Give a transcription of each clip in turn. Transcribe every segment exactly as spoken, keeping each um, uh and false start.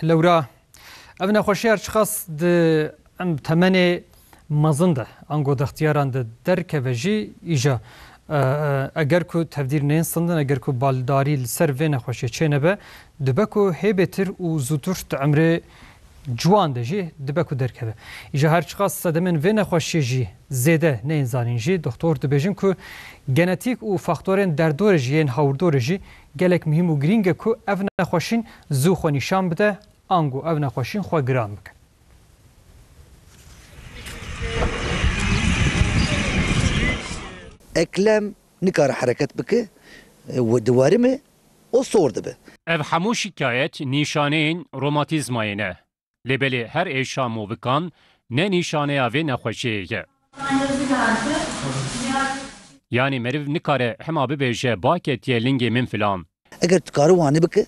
Lewra, ev nexweşiya çiqas di em temenê mezin de, ango dextiyaran de derkeve jî, îja, e, e, eger ku tevdîr neyên sindin, eger ku baldarî li ser vê nexweşiyê çênebe, dibe ku hê bêtir û zûtir di emrê ciwan de jî dibe ku derkeve. Îja her çiqas sedemên vê nexweşiyê jî zêde neyên zanîn jî, doktor dibêjin ku genetîk û faktorên derdorê jî yên hawirdorê jî gelek muhîm û girîng e ku ev nexweşîn zû xwe nîşan bide, ango ev nexweşîn xwe giran bike. Eklem nikare hereket bike, e, di werime o sor dibe. Ev hemû şikayet nîşaneyên romatîzmayê ne. Lê belê her êşa movikan ne nîşaneya vê nexweşiyê ye. Yanî meriv nikare hema bibêje ba ketiye lingê min filan. Eger tu kare wane bike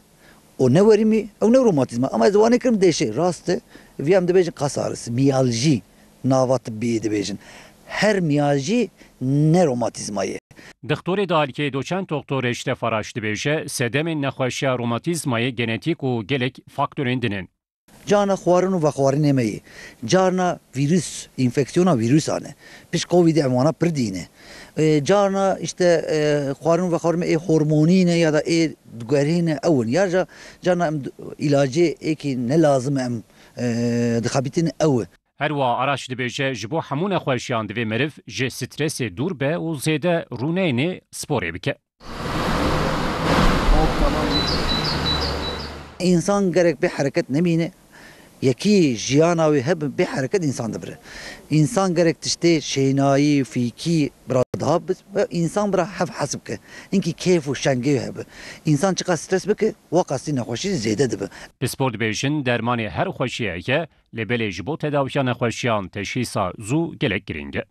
û ne werîmî ew ne romatîzma. Ama ez wane kirim dêşê. Rast e. Vî em dibêjin kasaris, miyaljî nava tibbiyê dibêjin. Her miyaljî ne romatîzma ye. Dixtorê dalkê doçent doktor Eşref Araç dibêje, sedemên nexweşiya romatîzmayê genetîk û gelek faktorên din in. Carna xwarin û vexwarinê me yê. Carna vîrus, înfeksiyona vîrusan e. Pişt Covidê em wana pir dîne. E, carna işte, e, xwarin û vexwarin me ê hormonî ne ya da ê guherî ne ew in. Ya ca-, carna em d-, îlacê êkî ne lazim e em, e, dixebitînin ew e. Her wiha Araç dibêje, ji bo hemû nexweşiyan divê meriv ji stresê dûr be û zêde rûneyê nê sporê bike. Însan gerek bê hereket nemîne. Yekî jiyana wê hebe bê hereket însan dibire. Însan gerek tiştê şênayî, fîkî bira daha bi, ve însan bira hev hes bike. Inkî kêf û şengê wê hebe. Însan çiqas stres bike, waqasî nexweşî zêde dibe. Pispor dibêjin dermanê her xweşiyê heye, lê belê ji bo tedawiya nexweşiyan teşhîsa zû gelek girîng e.